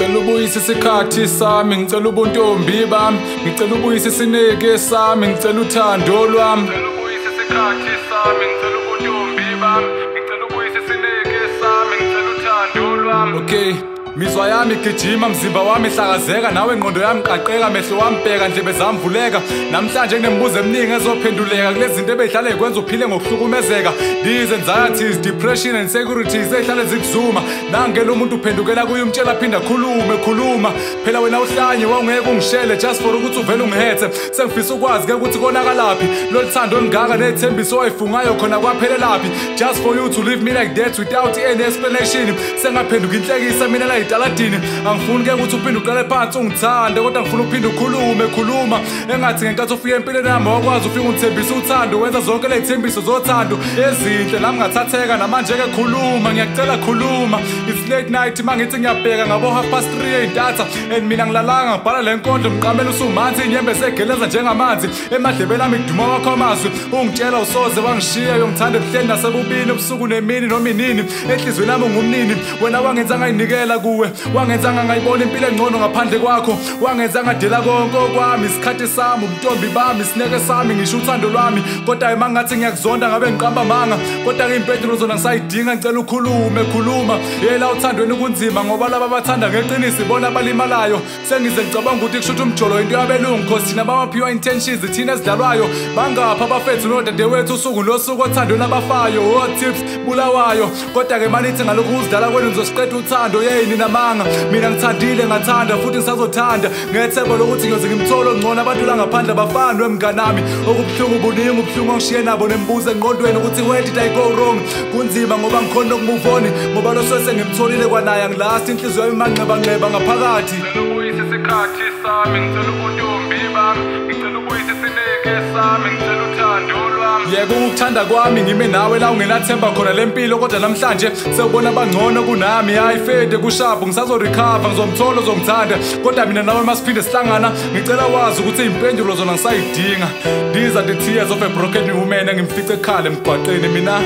Ngicela ubuyise isikhathi sami, ngicela ubuntombi bami, ngicela ubuyise isineke sami, ngicela uthando lwami. Ngicela ubuyise isikhathi sami, ngicela ubuntombi bami, ngicela ubuyise isineke sami, ngicela uthando lwami. Okay. Mizwa yami gijima, mzimba wami hlakazeka, nawe ngqondo yami qaqeka, mehlo wami bheka, ndlebe zami vuleka. Namhlanje nginemibuzo eminingi ezophenduleka kulezi zinto ebezihlale zikwenza uphile ngokuhlukumezeka. These anxieties, depression and insecurities ezihlale zikuzuma. Nangela umuntu uphendukela kuye umtshela phinda khulume khuluma. Phela wena uhlanye wawungeke ungishele just for ukuthi uvele ungihethe. Sengifisa ukwazi ke ukuthi konakalaphi lolu thando olungaka nethembiso owayifungayo khona kwaphelelaphi. Just for you to leave me like that without any explanation. Sengaphenduka inhlekisa mina la italadini. Angifuni ke ukuthi uphinde uqale phansi ungithande, kodwa ngifuna uphinde ukhulume khuluma. Engathi ngenkathi ufika empilweni yami wakwazi ufika ungithembisa uthando, wenza zonke lezithembiso zothando ezinhle, nami ngathatheka. Namanje ke khuluma, ngiyacela khuluma. It's late night mangithi ngiyabheka ngabo 3:30 eyintatha, and mina ngilalanga ngibhala le nkondlo ngiqamela usumanzi, inyembezi egeleza njengamanzi emadlebeni ami kuduma kwakho amazwi. Ungitshela usoze wangishiya, uyongithanda ebuhleni nasebubini, ubusuku nemini noma inini, enhliziyweni yami ungumnini. Wena wangenza ngayinikela kuwe, wangenza ngayibona impilo engcono ngaphandle kwakho, wangenza ngadela konke okwami, isikhathi sami, ubuntombi bami, isineke sami, ngisho uthando lwami. Kodwa uma ngathi ngiyakuzonda ngabe ngiqamba amanga, kodwa impendulo zona ngisayidinga. Ngicela ukhulume khuluma. Yela uthandweni kunzima ngoba laba abathanda ngeqiniso ibona abalimalayo. Sengize ngicabanga ukuthi kusho ukuthi umjolo into yabelungu, cause thina bamaphiwa intentions thina ezidlalwayo. Bangapha abafethu nodadewethu usuku nosuku othandweni abafayo, o tips bulawayo. Kodwa ke manithi ngalokhu uzidlala kwenu nizosiqeda uthando. Yey namanga, mina ngithandile ngathanda futhi ngisazothanda, ngethemba lokuthi ngiyoze ngimthole ongcono. Abantu la ngaphandle abafani wemnganami, okubuhlungu buningi ubuhlungu ongishiye nabo nembuzo engqondweni ukuthi where did I go wrong. Kunzima ngoba ngikhona ukumove on, ngoba lo sese ngimtholile kwanaye angilast, inhliziyo yami imanxeba nxeba ngaphakathi. Ngicela ubuyise isikhathi sami, ngicela ubuntombi bami, ngicela ubuyise isineke sami, ngicela uthando lwami. Yebo ukuthanda kwami ngime nawe la ungenathemba khona lempilo, kodwa namhlanje sewubona bangcono kunami. Hayi fede kushapu ngisazo recover, ngizomthola ozongithanda, kodwa mina nawe masiphinde sihlangana. Ngicela wazi ukuthi impendulo zona ngisayidinga. These are the tears of a broken woman, engimfice ekhala emgwaqeni. Mina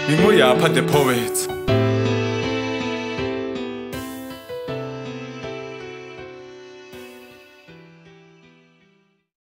nginguyapha the poet.